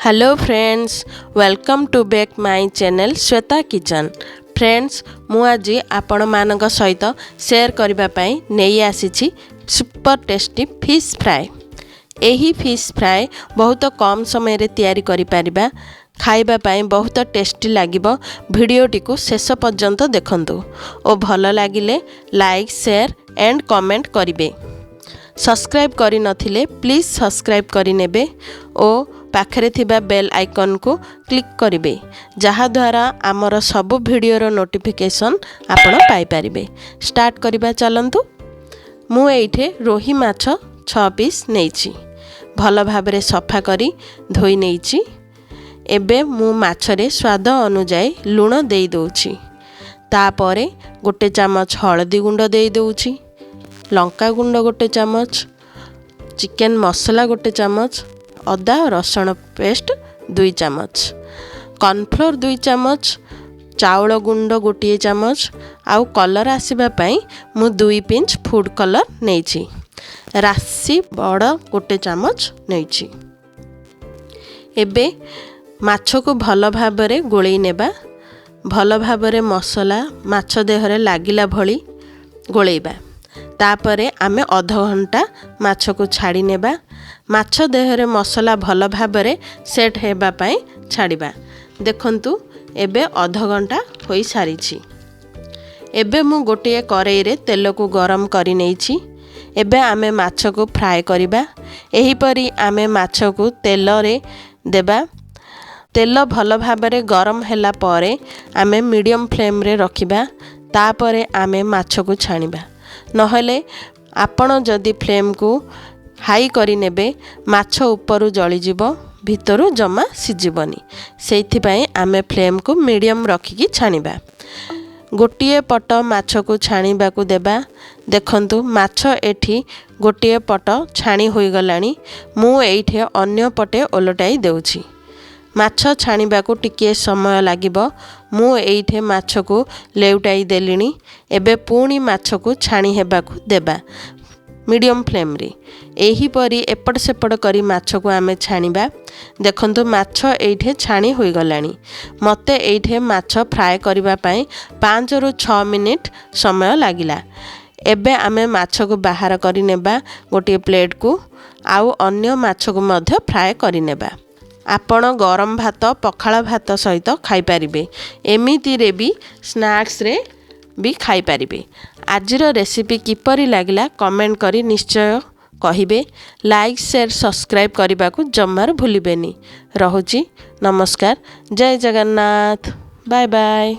Hello friends, welcome to back my channel Shweta Kitchen। Friends, ମୁଁ ଆଜି ଆପଣମାନଙ୍କ ସହିତ ସେୟାର କରିବା ପାଇଁ ନେଇ ଆସିଛି ସୁପର ଟେଷ୍ଟି ଫିସ୍ ଫ୍ରାଏ। ଏହି ଫିସ୍ ଫ୍ରାଏ ବହୁତ କମ୍ ସମୟରେ ତିଆରି କରିପାରିବା, ଖାଇବା ପାଇଁ ବହୁତ ଟେଷ୍ଟି ଲାଗିବ। ଭିଡ଼ିଓଟିକୁ ଶେଷ ପର୍ଯ୍ୟନ୍ତ ଦେଖନ୍ତୁ ଓ ଭଲ ଲାଗିଲେ ଲାଇକ୍, ସେୟାର ଆଣ୍ଡ କମେଣ୍ଟ କରିବେ। ସବସ୍କ୍ରାଇବ୍ କରିନଥିଲେ ପ୍ଲିଜ୍ ସବସ୍କ୍ରାଇବ୍ କରିନେବେ ଓ ପାଖରେ ଥିବା ବେଲ୍ ଆଇକନ୍କୁ କ୍ଲିକ୍ କରିବେ, ଯାହାଦ୍ୱାରା ଆମର ସବୁ ଭିଡ଼ିଓର ନୋଟିଫିକେସନ୍ ଆପଣ ପାଇପାରିବେ। ଷ୍ଟାର୍ଟ କରିବା ଚାଲନ୍ତୁ। ମୁଁ ଏଇଠି ରୋହି ମାଛ 6 ପିସ୍ ନେଇଛି। ଭଲ ଭାବରେ ସଫା କରି ଧୋଇ ନେଇଛି। ଏବେ ମୁଁ ମାଛରେ ସ୍ୱାଦ ଅନୁଯାୟୀ ଲୁଣ ଦେଇଦେଉଛି। ତାପରେ 1 ଚାମଚ ହଳଦୀ ଗୁଣ୍ଡ ଦେଇଦେଉଛି, ଲଙ୍କା ଗୁଣ୍ଡ 1 ଚାମଚ, ଚିକେନ୍ ମସଲା 1 ଚାମଚ, ଅଦା ରସୁଣ ପେଷ୍ଟ 2 ଚାମଚ, କର୍ଣ୍ଣଫ୍ଲୋର୍ 2 ଚାମଚ, ଚାଉଳ ଗୁଣ୍ଡ 1 ଚାମଚ ଆଉ କଲର୍ ଆସିବା ପାଇଁ ମୁଁ 2 ପିଞ୍ଚ ଫୁଡ଼୍ କଲର୍ ନେଇଛି। ରାଶି ବଡ଼ 1 ଚାମଚ ନେଇଛି। ଏବେ ମାଛକୁ ଭଲ ଭାବରେ ଗୋଳେଇ ନେବା। ଭଲ ଭାବରେ ମସଲା ମାଛ ଦେହରେ ଲାଗିଲା ଭଳି ଗୋଳେଇବା। ତାପରେ ଆମେ ଅଧଘଣ୍ଟା ମାଛକୁ ଛାଡ଼ି ନେବା। ମାଛ ଦେହରେ ମସଲା ଭଲ ଭାବରେ ସେଟ୍ ହେବା ପାଇଁ ଛାଡ଼ିବା। ଦେଖନ୍ତୁ, ଏବେ ଅଧଘଣ୍ଟା ହୋଇସାରିଛି। ଏବେ ମୁଁ ଗୋଟିଏ କରେଇରେ ତେଲକୁ ଗରମ କରିନେଇଛି। ଏବେ ଆମେ ମାଛକୁ ଫ୍ରାଏ କରିବା। ଏହିପରି ଆମେ ମାଛକୁ ତେଲରେ ଦେବା। ତେଲ ଭଲ ଭାବରେ ଗରମ ହେଲା ପରେ ଆମେ ମିଡ଼ିୟମ୍ ଫ୍ଲେମ୍ରେ ରଖିବା। ତାପରେ ଆମେ ମାଛକୁ ଛାଣିବା। ନହେଲେ ଆପଣ ଯଦି ଫ୍ଲେମ୍କୁ ହାଇ କରିନେବେ, ମାଛ ଉପରୁ ଜଳିଯିବ, ଭିତରୁ ଜମା ସିଝିବନି। ସେଇଥିପାଇଁ ଆମେ ଫ୍ଲେମ୍କୁ ମିଡ଼ିୟମ୍ ରଖିକି ଛାଣିବା। ଗୋଟିଏ ପଟ ମାଛକୁ ଛାଣିବାକୁ ଦେବା। ଦେଖନ୍ତୁ, ମାଛ ଏଠି ଗୋଟିଏ ପଟ ଛାଣି ହୋଇଗଲାଣି। ମୁଁ ଏଇଠି ଅନ୍ୟ ପଟେ ଓଲଟାଇ ଦେଉଛି। ମାଛ ଛାଣିବାକୁ ଟିକିଏ ସମୟ ଲାଗିବ। ମୁଁ ଏଇଠି ମାଛକୁ ଲେଉଟାଇ ଦେଲିଣି। ଏବେ ପୁଣି ମାଛକୁ ଛାଣି ହେବାକୁ ଦେବା ମିଡ଼ିୟମ୍ ଫ୍ଲେମ୍ରେ। ଏହିପରି ଏପଟ ସେପଟ କରି ମାଛକୁ ଆମେ ଛାଣିବା। ଦେଖନ୍ତୁ, ମାଛ ଏଇଠି ଛାଣି ହୋଇଗଲାଣି। ମୋତେ ଏଇଠି ମାଛ ଫ୍ରାଏ କରିବା ପାଇଁ 5ରୁ 6 ମିନିଟ୍ ସମୟ ଲାଗିଲା। ଏବେ ଆମେ ମାଛକୁ ବାହାର କରିନେବା ଗୋଟିଏ ପ୍ଲେଟ୍କୁ ଆଉ ଅନ୍ୟ ମାଛକୁ ମଧ୍ୟ ଫ୍ରାଏ କରିନେବା। ଆପଣ ଗରମ ଭାତ, ପଖାଳ ଭାତ ସହିତ ଖାଇପାରିବେ। ଏମିତିରେ ବି ସ୍ନାକ୍ସରେ ବି ଖାଇପାରିବେ। ଆଜିର ରେସିପି କିପରି ଲାଗିଲା, କମେଣ୍ଟ କରି ନିଶ୍ଚୟ କହିବେ। ଲାଇକ୍, ସେୟାର, ସବସ୍କ୍ରାଇବ୍ କରିବାକୁ ଜମାରୁ ଭୁଲିବେନି। ରହୁଛି, ନମସ୍କାର, ଜୟ ଜଗନ୍ନାଥ, ବାଏ ବାଏ।